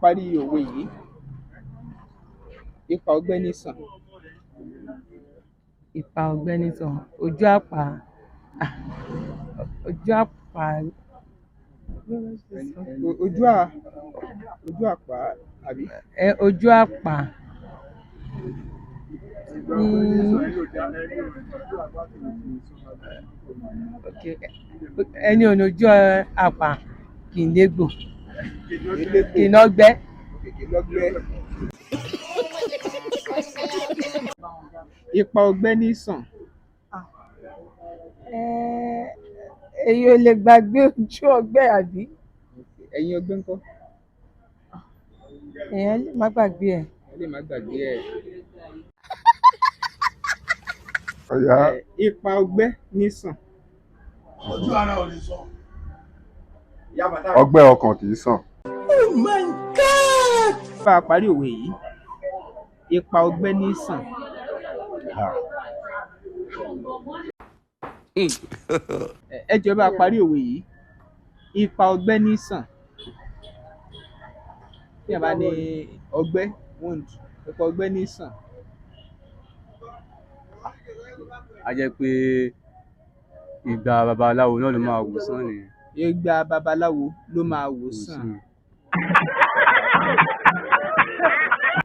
Parí òwe yìí: ipa ọgbẹ́ ní sàn. Ipa ọgbẹ́ nìtàn ojú àpá, ah, ojú àpá. Ojú àpá àbí? Ẹ ojú àpá ní. Okay, ẹni ò ní ojú àpá kì í légbò. Elégbò. Kì í nọgbẹ́. Kèké lọ́gbẹ́. Ipa ọgbẹ́ ní sàn. Èyí ò lè gbàgbé ojú ọgbẹ́ àbí? Ẹ̀yìn ọgbẹ́ ńkọ́? Èèyàn lè má gbàgbé ẹ̀. Ẹ lè má gbàgbé ẹ̀. Ọ̀yá. Ipa ọgbẹ́ ní sàn. Ojú ara ò lè sọ. Ọgbẹ́ ọkàn kì í sàn. Bá a parí òwe yìí: ipa ọgbẹ́ ní sàn. Ẹ jọ̀ọ́, ẹ bá a parí òwe yìí: ipa ọgbẹ́ ní sàn. Tí èèyàn bá ní ọgbẹ́, wound, ipa ọgbẹ́ ní sàn. A jẹ́ pé ìgbà babaláwo náà ló máa wò sàn nìyẹn. Igba babaláwo ló máa wò sàn.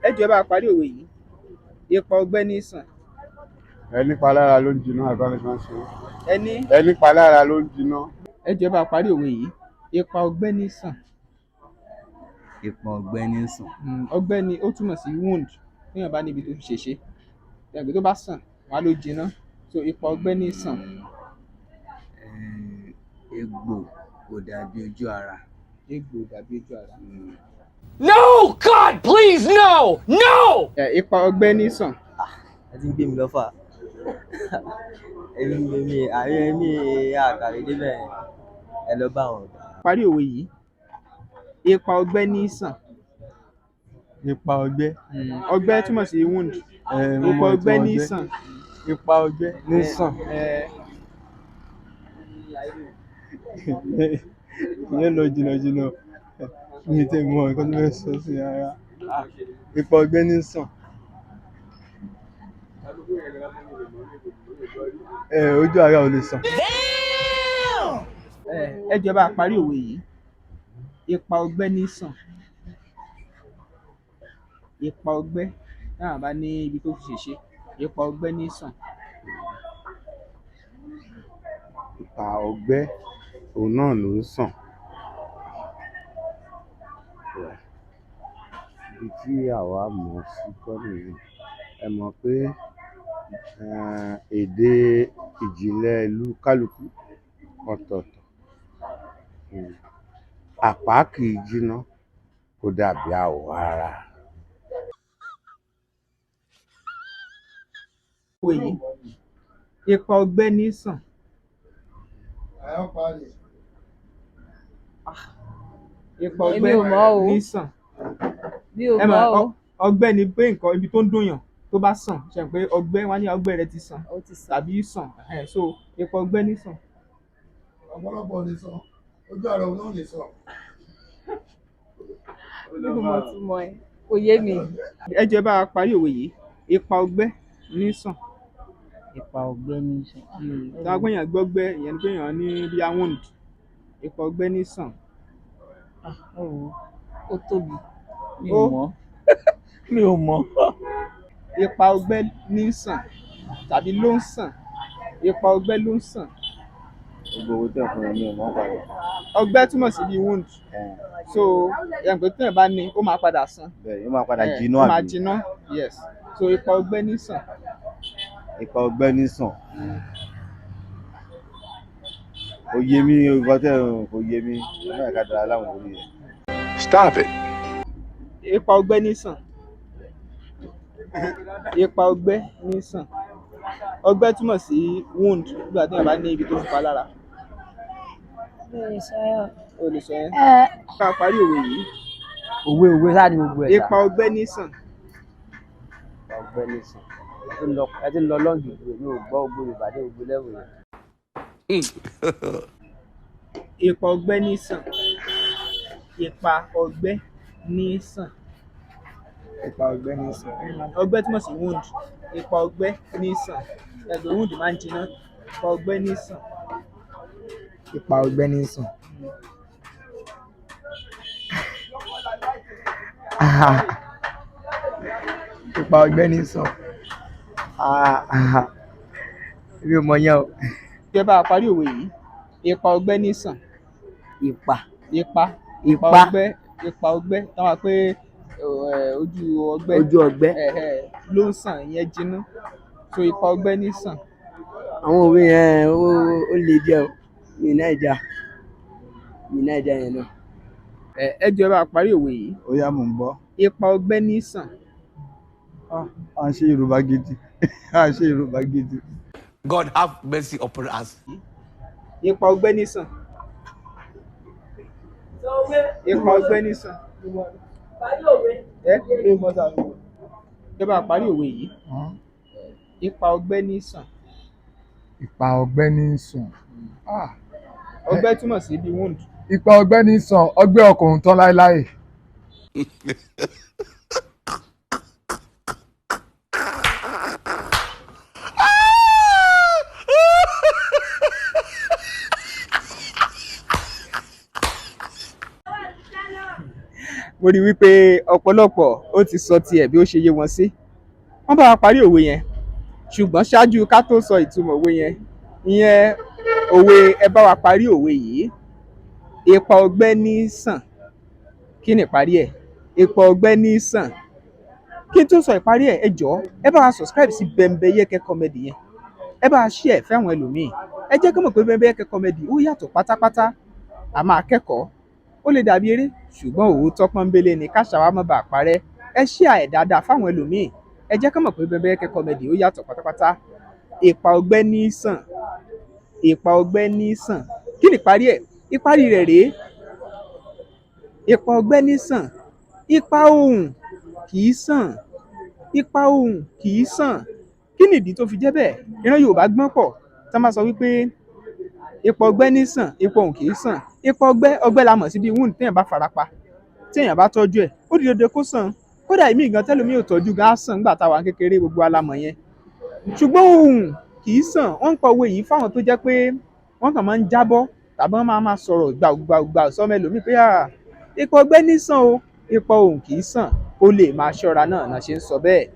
Ẹ jọ̀ọ́, ẹ bá a parí òwe yìí: ipa ọgbẹ́ ní sàn. Ẹni palára ló ń jiná, àbá mi máa ń ṣe. Ẹni Ẹni palára ló ń jiná. Ẹ jọ̀ọ́, ẹ bá a parí òwe yìí: ipa ọgbẹ́ ní sàn. Ipa ọgbẹ́ ní sàn. Ọgbẹ́ ni ó túmọ̀ sí wound. Téèyàn bá níbi tó fi ṣèṣe, tàbí tó bá sàn, wọn á ló jiná. So ipa ọgbẹ́ ní sàn. Egbò kò dàbí ojú ara. Egbò dàbí ojú ara. No! God, please, no! No! Ipa ọgbẹ́ ní sàn. Ẹ ti ń gbé mi lọ́fà, èmi èmi àárẹ̀ èmi àkàrà débẹ̀, ẹ lọ bá àwọn ọ̀gá. Parí òwe yìí: ipa ọgbẹ́ ní sàn. Ipa ọgbẹ́. Ọgbẹ́ túmọ̀ sí wound. Ipa ọgbẹ́ ní sàn. Ipa ọgbẹ́ ní sàn. Ìyẹn lọ jìnnà jìnnà, mi ì tẹ́ mọ nǹkan tó fẹ́ sọ sí ara. Ipa ọgbẹ́ ní sàn. Ojú ara ò lè sàn. Ẹ jọ̀ọ́, ẹ bá a parí òwe yìí: ipa ọgbẹ́ ní sàn. Ipa ọgbẹ́, téèyàn bá ní ibi tó fi ṣèṣe, ipa ọgbẹ́ ní sàn. Ipa ọgbẹ́ òun náà ló ń sàn. Ibi tí àwa mọ̀ ọ́ sí kọ́ nìyẹn. Ẹ mọ̀ pé èdè ìjìnlẹ̀ ìlú kálukú ọ̀tọ̀ọ̀tọ̀. Àpá kì í jiná kó dàbí àwọ̀ ara. Òwe yìí: ipa ọgbẹ́ ní sàn. Ipa Èmi ọgbẹ́ ò mọ̀ o. ní sàn. Mi ò Ẹ mọ̀ mọ̀ o. Ọgbẹ́ ni pé nǹkan ibi tó ń dùnyàn tó bá sàn, ṣe pé ọgbẹ́ wọn á ní ọgbẹ́ rẹ ti sàn. Ó ti sàn. Tàbí sàn. So ipa ọgbẹ́ ní sàn. Ọ̀pọ̀lọpọ̀ lè sọ, ojú ara òun náà lè sọ. Mi ò mọ̀ túmọ̀ ẹ̀, kò yé mi. Ẹ jọ̀ọ́, ẹ bá a parí òwe yìí: ipa ọgbẹ́ ní sàn. Ipa ọgbẹ́ ní sàn. Tá a gbẹ̀yàn gbọ́gbẹ́, ìyẹn ni pé èèyàn ní bíi wound. Ipa ọgbẹ́ ní sàn. Ẹ wò ó, ó tóbi. Mi Ó. ò mọ̀, mi ò mọ̀. Ipa ọgbẹ́ ní sàn tàbí ló ń sàn. Ipa ọgbẹ́ ló ń sàn. Gbogbo owó tẹ̀ fún mi, ò mọ̀ parí. Ọgbẹ́ túmọ̀ sí bíi wound, so ìyẹn pé téèyàn bá ní, ó máa padà sàn. Bẹ́ẹ̀, yóò máa padà jiná. Ó máa Àbí? jiná, yes. So ipa ọgbẹ́ ní sàn. Ipa ọgbẹ́ ní sàn. Kò yé mi, nǹkan tẹ̀ kò yé mi náà, ká dára láwọn lórí ẹ̀. Stop it. Ipa ọgbẹ́ ní sàn. Ipa ọgbẹ́ ní sàn. Ọgbẹ́ túmọ̀ sí wound, nígbà téèyàn bá ní ibi tó fi pa lára. Mi ò lè sọ̀rọ̀. O lè sọ yẹn. Ká parí òwe yìí. Òwe òwe sáà ni gbogbo ẹ̀ sà. Ipa ọgbẹ́ ní sàn. Ipa ọgbẹ́ ní sàn. Ẹ ti ń lọ lọ́ǹgì ju, èmi ò gbọ́ gbogbo Yorùbá dé gbogbo level yẹn. Ipa ọgbẹ́ ní sàn. Ipa ọgbẹ́. ní sàn. Ipa ọgbẹ́ ní sàn. Ọgbẹ́ túmọ̀ sí wound. Ipa ọgbẹ́ ní sàn. Ẹgbẹ́ wound máa ń jiná. Ipa ọgbẹ́ ní sàn. Ipa ọgbẹ́ ní sàn. Ipa ọgbẹ́ ní sàn. Mi ò mọ̀ yẹn o. Ẹ bá wa parí òwe yìí. Ipa ọgbẹ́ ní sàn. Ipa. Ipa. Ipa. Ọgbẹ́. Ipa ọgbẹ́. Táwọn wá pé ojú ọgbẹ́. Ojú ọgbẹ́. Ẹ̀hẹ̀, ló ń sàn, ìyẹn jiná. So ipa ọgbẹ́ ní sàn. Àwọn òwe yẹn ó le díẹ̀ o. Mi náà jà. Mi náà jà yẹn náà. Ẹ jọ̀ọ́, ẹ bá wa parí òwe yìí. Ó yá, mò ń gbọ́. Ipa ọgbẹ́ ní sàn. À ń ṣe Yorùbá gidi. À ń ṣe Yorùbá gidi. God have mercy upon us. Ipa ọgbẹ́ ní sàn. Ipa ọgbẹ́ ní sàn. Ẹ bá wa parí òwe yìí. Ipa ọgbẹ́ ní sàn. Ipa ọgbẹ́ ní sàn. Ọgbẹ́ túmọ̀ sí bí wound. Ipa ọgbẹ́ ní sàn, ọgbẹ́ ọkùnrin tán láéláé. Mo rí i wípé ọ̀pọ̀lọpọ̀ ó ti sọ tiẹ̀ bí ó ṣe yé wọn sí. Wọ́n bá wa parí òwe yẹn, ṣùgbọ́n ṣáájú ká tó sọ ìtumọ̀ òwe yẹn, ìyẹn òwe, ẹ bá wa parí òwe yìí. Ipa ọgbẹ́ ní sàn. Kí ni ìparí ẹ̀? Ipa ọgbẹ́ ní sàn. Kí n tó sọ ìparí ẹ̀, ẹ jọ̀ọ́, ẹ bá wa subscribe sí Bembeyeke Comedy yẹn. Ẹ bá wa share fẹ́wọn ẹlòmíì. Ẹ jẹ́ kí wọ́n mọ̀ pé Bembeyeke Comedy ó yàtọ̀ pátápátá. A máa kẹ́kọ̀ọ́, ó lè dàbí eré, ṣùgbọ́n òótọ́ pọ́nbélé ni, káṣà wa má bàa parẹ́. Ẹ share ẹ̀ dáadáa fáwọn ẹlòmíì. Ẹ jẹ́ kí wọ́n mọ̀ pé Bembeyeke Comedy ó yàtọ̀ pátápátá. Ipa ọgbẹ́ ní sàn. Ipa ọgbẹ́ ní sàn. Kí ni ìparí ẹ̀? Ìparí rẹ̀ rèé. Ipa ọgbẹ́ ní sàn. Ipa ohùn kì í sàn. Ipa ohùn kì í sàn. Kí nìdí tó fi jẹ́ bẹ́ẹ̀? Ìran Yorùbá gbọ́n pọ̀. Tí wọ́n bá sọ wípé ipa ọgbẹ́ ní sàn, ipa ohùn kì í sàn. Ipa ọgbẹ́, ọgbẹ́ la mọ̀ sí bí wound téèyàn bá farapa. Tí èèyàn bá tọ́jú ẹ̀, ó di dandan kó sàn. Kódà ìmíì gan tẹ́lòmíì ò tọ́jú gan á sàn nígbà tá a wà ní kékeré, gbogbo wa la mọ̀ yẹn. Ṣùgbọ́n ohùn kì í sàn. Wọ́n ń pa òwe yìí fáwọn tó jẹ́ pé wọ́n kàn máa ń jábọ́ tàbí wọ́n máa máa sọ̀rọ̀ gbàùgbàùgbàù sọ́mọ ẹlòmíì pé ipa ọgbẹ́ ní sàn o, ipa ohùn kì í sàn. Ó lè máa ṣọ́ra náà náà ṣe ń sọ bẹ́ẹ̀.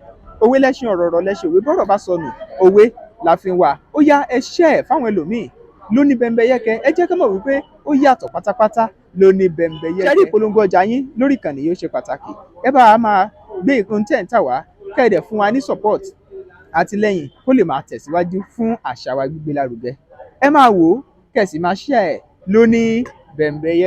Òwe lẹ́ṣin ọ̀rọ̀, ọ̀rọ̀ lẹ́ṣin òwe. Bọ́rọ̀ bá sọnù, òwe la fi ń wá. Ó yá, ẹ share fáwọn ẹlòmíì lóní Bembeyeke. Ẹ jẹ́ kí wọ́n mọ̀ wípé ó yàtọ̀ pátápátá lóní Bembeyeke. Ṣé rí ìpolongo ọjà yín lórí ìkànnì yìí, ó ṣe pàtàkì. Ẹ bá wa máa gbé ohun tẹ́ ń tà wá, kẹ́ ẹ dẹ̀ fún wa ní support àtìlẹ́yìn kó lè máa tẹ̀síwájú fún àṣà wa gbígbé lárugẹ. Ẹ máa wò ó, kẹ́ ẹ sì máa share ẹ̀ lóní Bembeyeke.